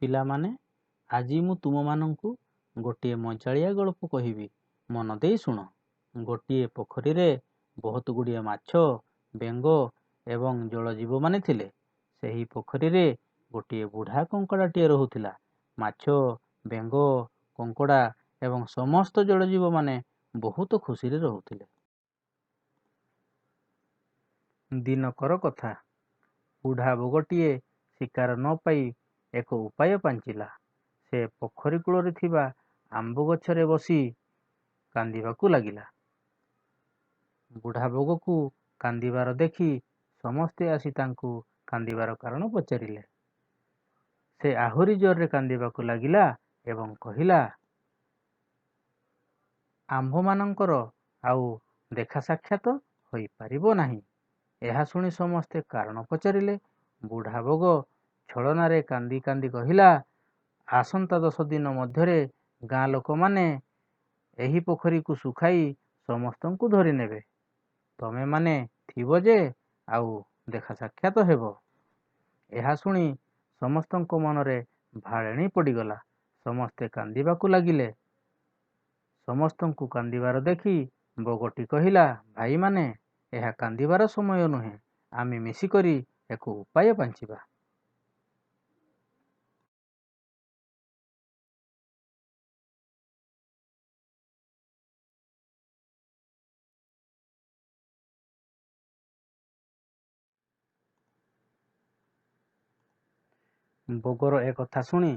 ପିଲାମାନେ, ଆଜି ମୁଁ ତୁମମାନଙ୍କୁ ଗୋଟିଏ ମଜାଳିଆ ଗଳ୍ପ କହିବି। ମନ ଦେଇ ଶୁଣ। ଗୋଟିଏ ପୋଖରୀରେ ବହୁତ ଗୁଡ଼ିଏ ମାଛ, ବେଙ୍ଗ ଏବଂ ଜଳଜୀବମାନେ ଥିଲେ। ସେହି ପୋଖରୀରେ ଗୋଟିଏ ବୁଢ଼ା କଙ୍କଡ଼ାଟିଏ ରହୁଥିଲା। ମାଛ, ବେଙ୍ଗ, କଙ୍କଡ଼ା ଏବଂ ସମସ୍ତ ଜଳଜୀବମାନେ ବହୁତ ଖୁସିରେ ରହୁଥିଲେ। ଦିନକର କଥା, ବୁଢ଼ା ବଗଟିଏ ଶିକାର ନ ପାଇ ଏକ ଉପାୟ ପାଞ୍ଚିଲା। ସେ ପୋଖରୀ କୂଳରେ ଥିବା ଆମ୍ବ ଗଛରେ ବସି କାନ୍ଦିବାକୁ ଲାଗିଲା। ବୁଢ଼ା ବଗକୁ କାନ୍ଦିବାର ଦେଖି ସମସ୍ତେ ଆସି ତାଙ୍କୁ କାନ୍ଦିବାର କାରଣ ପଚାରିଲେ। ସେ ଆହୁରି ଜୋରରେ କାନ୍ଦିବାକୁ ଲାଗିଲା ଏବଂ କହିଲା, ଆମ୍ଭମାନଙ୍କର ଆଉ ଦେଖା ସାକ୍ଷାତ ହୋଇପାରିବ ନାହିଁ। ଏହା ଶୁଣି ସମସ୍ତେ କାରଣ ପଚାରିଲେ। ବୁଢ଼ା ବଗ ଛଳନାରେ କାନ୍ଦି କାନ୍ଦି କହିଲା, ଆସନ୍ତା 10 ଦିନ ମଧ୍ୟରେ ଗାଁ ଲୋକମାନେ ଏହି ପୋଖରୀକୁ ଶୁଖାଇ ସମସ୍ତଙ୍କୁ ଧରିନେବେ। ତମେମାନେ ଥିବ ଯେ ଆଉ ଦେଖା ସାକ୍ଷାତ ହେବ? ଏହା ଶୁଣି ସମସ୍ତଙ୍କ ମନରେ ଭାଳେଣି ପଡ଼ିଗଲା। ସମସ୍ତେ କାନ୍ଦିବାକୁ ଲାଗିଲେ। ସମସ୍ତଙ୍କୁ କାନ୍ଦିବାର ଦେଖି ବଗଟି କହିଲା, ଭାଇମାନେ, ଏହା କାନ୍ଦିବାର ସମୟ ନୁହେଁ। ଆମେ ମିଶିକରି ଏକ ଉପାୟ ପାଞ୍ଚିବା। ବଗର ଏକଥା ଶୁଣି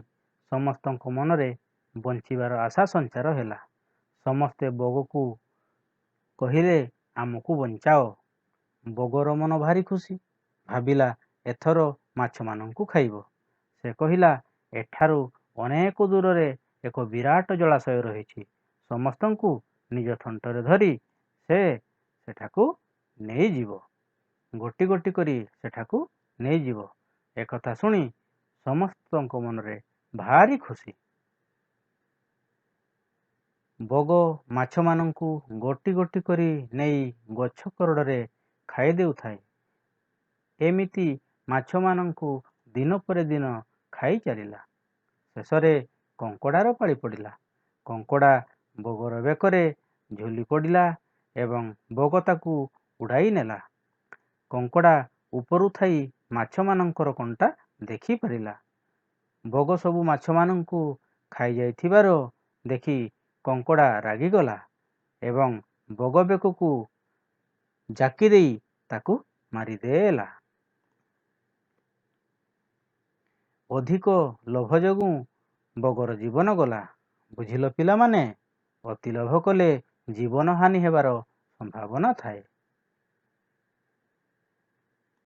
ସମସ୍ତଙ୍କ ମନରେ ବଞ୍ଚିବାର ଆଶା ସଞ୍ଚାର ହେଲା। ସମସ୍ତେ ବଗକୁ କହିଲେ, ଆମକୁ ବଞ୍ଚାଅ। ବଗର ମନ ଭାରି ଖୁସି। ଭାବିଲା, ଏଥର ମାଛମାନଙ୍କୁ ଖାଇବ। ସେ କହିଲା, ଏଠାରୁ ଅନେକ ଦୂରରେ ଏକ ବିରାଟ ଜଳାଶୟ ରହିଛି। ସମସ୍ତଙ୍କୁ ନିଜ ଥଣ୍ଟରେ ଧରି ସେ ସେଠାକୁ ନେଇଯିବ। ଗୋଟି ଗୋଟି କରି ସେଠାକୁ ନେଇଯିବ। ଏକଥା ଶୁଣି ସମସ୍ତଙ୍କ ମନରେ ଭାରି ଖୁସି। ବଗ ମାଛମାନଙ୍କୁ ଗୋଟି ଗୋଟି କରି ନେଇ ଗଛ କୋରଡ଼ରେ ଖାଇ ଦେଉଥାଏ। ଏମିତି ମାଛମାନଙ୍କୁ ଦିନ ପରେ ଦିନ ଖାଇ ଚାଲିଲା। ଶେଷରେ କଙ୍କଡ଼ାର ପାଳି ପଡ଼ିଲା। କଙ୍କଡ଼ା ବଗର ବେକରେ ଝୁଲି ପଡ଼ିଲା ଏବଂ ବଗ ତାକୁ ଉଡ଼ାଇ ନେଲା। କଙ୍କଡ଼ା ଉପରୁ ଥାଇ ମାଛମାନଙ୍କର କଣ୍ଟା ଦେଖିପାରିଲା। ବଗ ସବୁ ମାଛମାନଙ୍କୁ ଖାଇଯାଇଥିବାର ଦେଖି କଙ୍କଡ଼ା ରାଗିଗଲା ଏବଂ ବଗ ବେକକୁ ଜାକି ଦେଇ ତାକୁ ମାରିଦେଲା। ଅଧିକ ଲୋଭ ଯୋଗୁଁ ବଗର ଜୀବନ ଗଲା। ବୁଝିଲ ପିଲାମାନେ, ଅତି ଲୋଭ କଲେ ଜୀବନ ହାନି ହେବାର ସମ୍ଭାବନା ଥାଏ।